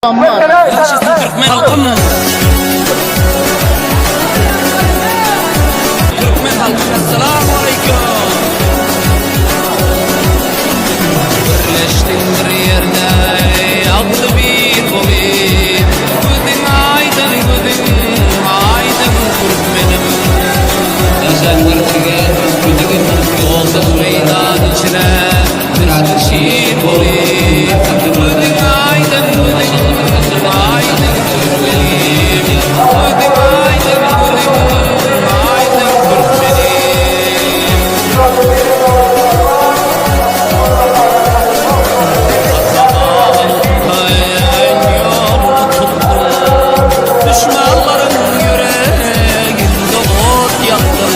Ýaşasyn türkmen halkym. Türkmen halkym essalamu aleýkum. Birleşdiň bir ýerde agzybir bolup. Gözüň aýdyň gözüň aýdyň türkmenim. Ýoldaş meýdan içre bir bolup. Gözüň aýdyň gözüň aýdyň türkmenim. Gözüň aýdyň gözüň aýdyň türkmenim. Duşmanlaryň ýüreginde ot ýakdyň.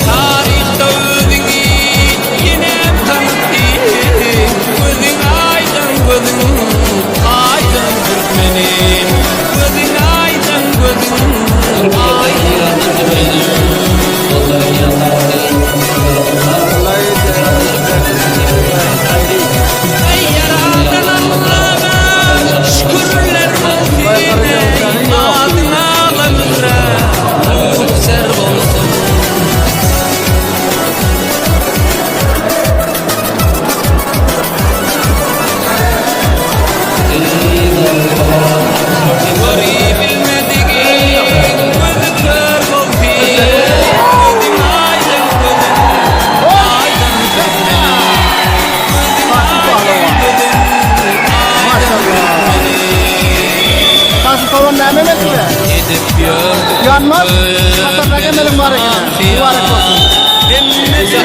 Taryhda özüňi ýenem tanytdyň. Gözüň aýdyň, gözüň aýdyň türkmenim. Gözüň aýdyň, gözüň aýdyň türkmenim. Eý Ýaradan Allaha şükürler bolsun eý adyň alamlara köwser bolsun. Göribilmedigiň gözi kör bolsun gözüň aýdyň gözüň aýdyň türkmenim gözüň aýdyň gözüň aýdyň türkmenim. Kasym pawan näme mesele? Edip ýördük Ýanmaz, hatarda gemeliň bar ekeni. Mübarek bolsun. Hemmesi